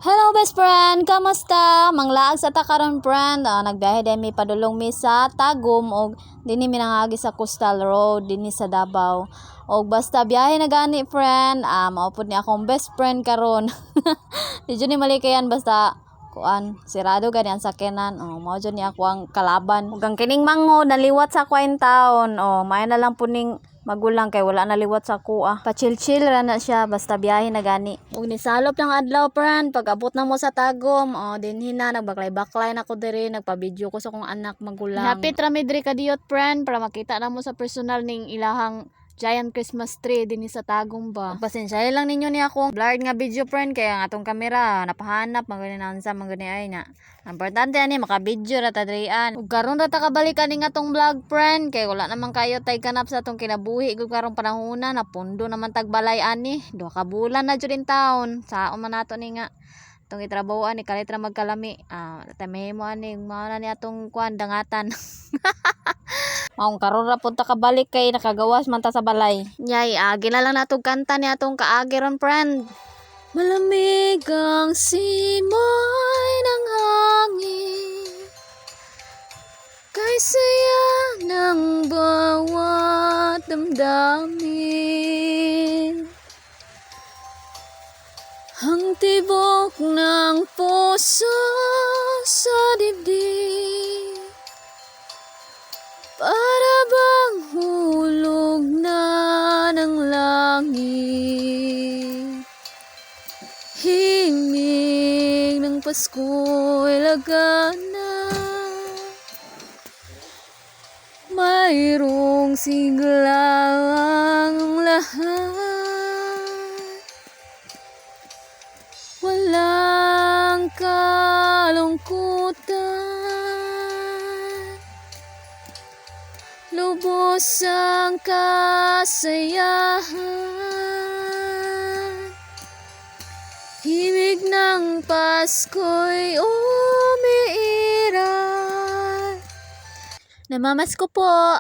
Hello, best friend, kamusta? Manglaag sa ta karon, friend. Ah, nagbiyahe din mi padulong mi sa Tagum og dinhi mi nangagi sa Coastal Road dinhi sa Davao. Og basta biyahe na gani, friend. Ah, mao pud ni akong best friend karon. Di jud ni malikayan basta kuan sirado gani ang sakyanan. Oh, mao jud ni ako ang kalaban. Ug ang kining mango naliwat sa ako taon. Oh, maayo na lang pud ning magulang kay wala na liwat sa kuha. Pa-chill-chill ra na siya basta biyahe na gani. Ug nisalop ng adlaw, friend, pag abot na mo sa Tagum, oh, dinhi na nagbaklay-baklay na ko diri, nagpa-video ko sa akong anak magulang. Hapit ra mi diri kadiyot, friend, para makita na mo sa personal ning ilahang giant Christmas tree dinhi sa Tagum ba. Pasensya lang ninyo ni akong blurred nga video, friend, kaya ang atong kamera napahanap magani na unsa magani ay na. Ang importante ani maka-video ra ta dirian. Ug karon ra ta kabalik ani nga atong vlog, friend, kay wala naman kayo tay ganap sa atong kinabuhi gud karong panahona, napundo naman tag balay ani. 2 ka bulan na jud in taon. Saon man nato ni nga atong itrabahoan ni kalit ra magkalami. Ah, tay mo ani mao na ni atong kuan dangatan. Maong karon ra pud ta kabalik kay nakagawas man ta sa balay. Nyay, agi na lang natog kanta ni atong kaagi ron, friend. Malamig ang simoy ng hangin, kay saya ng bawat damdamin. Ang tibok ng puso sa dibdib, para bang hulog na ng langit. Himig ng Pasko'y laganap, mayroong sigla ang lahat. Walang kalungkutan, lubos ang kasayahan. Himig ng Pasko'y umiiral. Namamasko po!